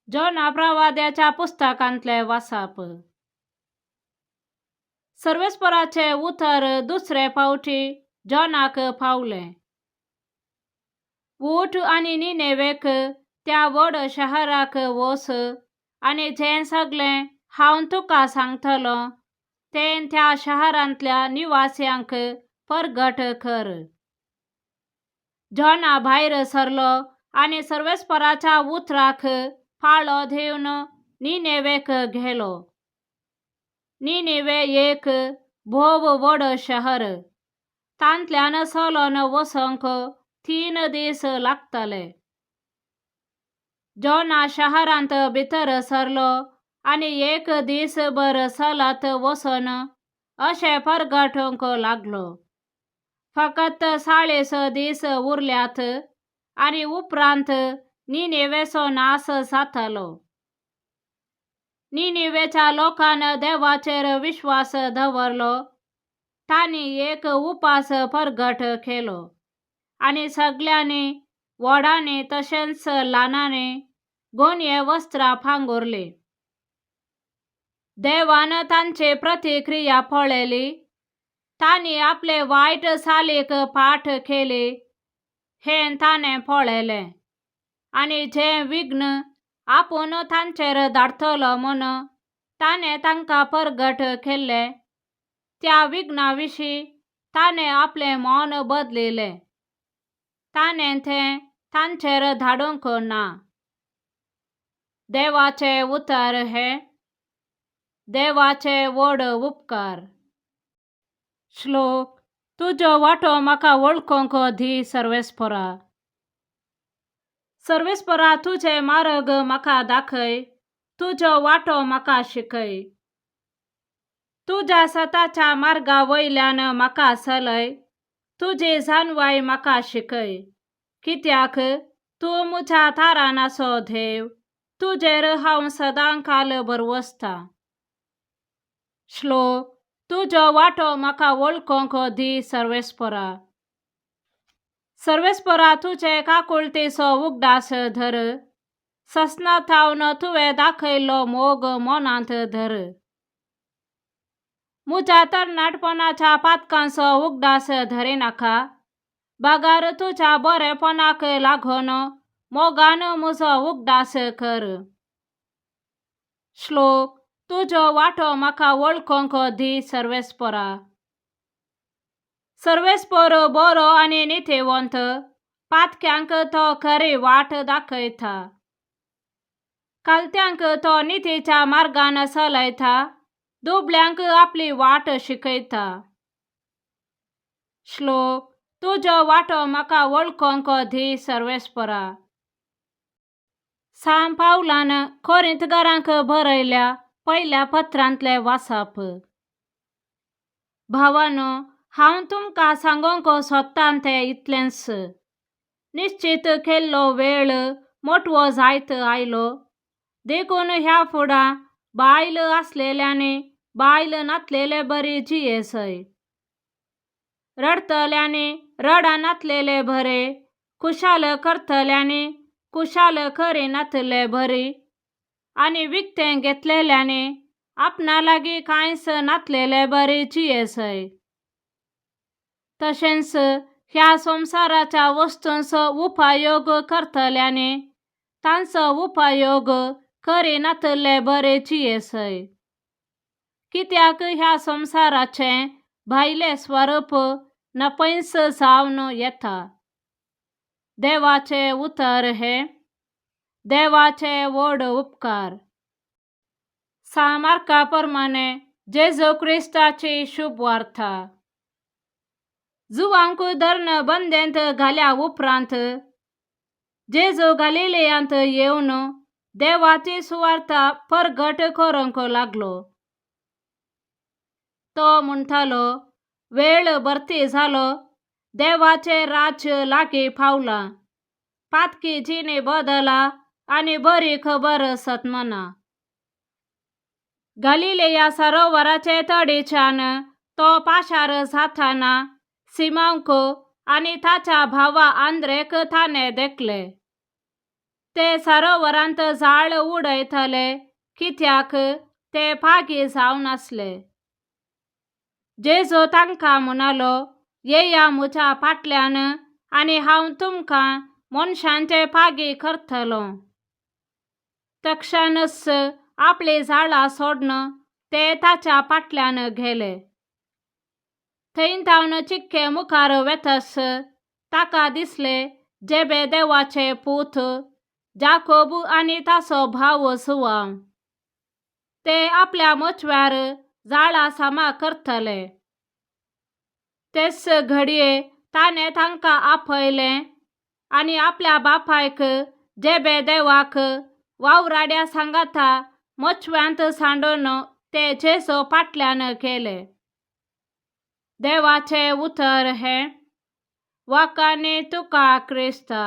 जोना प्रवाद्याच्या पुस्तकांतलें वाचप. सर्वेस्पराचें उतर दुसरे फावटी जॉनाक पावलें. ऊठ आनी निनेवेक त्या व्हड शहराक वच आनी जें सगळें हांव तुका सांगतलों तें त्या शहरांतल्या निवास्यांक परगट कर. जॉना भायर सरलो आनी सर्वेस्पराच्या उतराक पाळो दिवन निनेवेक गेलो. निनेवे एक भोव व्हड शहर. तांतल्यान चलोन वचूंक 3 दीस लागतले. जोना शहरांत भितर सरलो आनी एक दीसभर चलत वचून अशें परगटूंक लागलो, फकत 40 दीस उरल्यात आनी उपरांत निनेवेचो नाश जातलो. निनेवेच्या लोकान देवाचेर विश्वास दवरलो. तांणी एक उपास परगट केलो आनी सगळ्यांनी, व्हडांनी तशेंच ल्हानांनी, गोनये वस्त्रां पांगुरलीं. देवान तांची प्रतिक्रिया पळयली. तांणी आपले वायट चालीक पाठ केली हें ताणें पळयलें आनी जें विघ्न आपूण तांचेर धाडटलो म्हूण ताणें तांकां परगट केल्लें त्या विघ्ना विशीं ताणें आपलें मौन बदलिलें. ताणें तें तांचेर धाडूंक ना. देवाचें उतर हें. देवाचे व्हड उपकार. श्लोक. तुजो वाटो म्हाका वळखूंक दी सर्वेस्परा. सर्वेस्परा, तुजे मार्ग म्हाका दाखय, तुजो वाटो म्हाका शिकय. तुज्या सताच्या मार्गा वयल्यान म्हाका चलय, तुजी जाणवाय म्हाका शिकय. कित्याक तूं म्हज्या तारानाचो देव, तुजेर हांव सदां काल भरवसतां. श्लोक. तुजो वाटो म्हाका वळखूंक दी सर्वेस्परा. सर्वेस्परा, तुजे काकुळटेचो उगडास धर. ससना थावन तुवें दाखयल्लो मोग मनांत धर. म्हज्या तरणाटपणाच्या पातकांचो उगडास धरिनाका, बगर तुज्या बरेपणाक लागून मोगान म्हजो उगडास कर. श्लोक. तुजो वाटो म्हाका वळखूंक दी सर्वेस्परा. सर्वेस्पर बरो आनी नितीवंत, पातक्यांक तो खरी वाट दाखयता. कालत्यांक तो नितीच्या मार्गान चलयता, दुबळ्यांक आपली वाट शिकयता. श्लोक. तुजो वाटो म्हाका वळखूंक दी सर्वेस्परा. सांत पावलान कोरिंतकारांक बरयल्या पयल्या पत्रांतलें वाचप. भावानो, हांव तुमकां सांगूंक सोदतां तें इतलेंच. निश्चीत केल्लो वेळ मोटवो जायत आयलो, देखून ह्या फुडां बायल आसलेल्यांनी बायल नातलेले बरी जियेसय. रडटल्यांनी रडनातलेले बरे, खुशाल करतल्यांनी खुशाल करिनातले बरी आनी विकतें घेतलेल्यांनी आपणा लागीं कांयच नातलेले बरी जियेसय. तशेंच ह्या संवसाराच्या वस्तूंचो उपयोग करतल्यांनी तांचो उपयोग करिनातले बरे जियेसय. कित्याक ह्या संवसाराचें भायलें स्वरूप नपयंच जावन येता. देवाचें उतर हें. देवाचे व्हड उपकार. सांत मार्का प्रमाणे जेजू क्रिस्ताची शुभ वार्ता. जुवांक धरून बंदेंत घाल्या उपरांत जेजू गालिलियांत येवन देवाची सुवार्ता परगट करूंक लागलो. तो म्हणटालो, वेळ भरती जालो, देवाचें राज्य लागीं पावलां. पातकी जिणी बदला आनी बरी खबर सतमना. गालिलेया सरोवराचे तडीच्यान तो पाशार जाताना सिमांवक आनी ताच्या भावा आंद्रेक ताणें देखले. ते सरोवरांत जाळ उडयतले कित्याक ते पागी जावन आसले. जेजू तांकां म्हणालो, येया म्हज्या फाटल्यान आनी हांव तुमकां मनशांचे पागी करतलो. तक्षणच आपली जाळां सोडून ते ताच्या फाटल्यान गेले. थंय थावन चिक्के मुखार वेतस ताका दिसले जेबेदेवाचे पूत जाकोब आनी ताचो भाव जुवांव. ते आपल्या मोचव्यार जाळां सामा करतले. तेच घडये ताणें तांकां आपयलें आनी आपल्या बापायक जेबेदेवाक वावराड्या सांगाता मोचव्यांत सांडून ते जेजू फाटल्यान गेले. देवाचें उतर हें. वाखाणी तुका क्रिस्ता.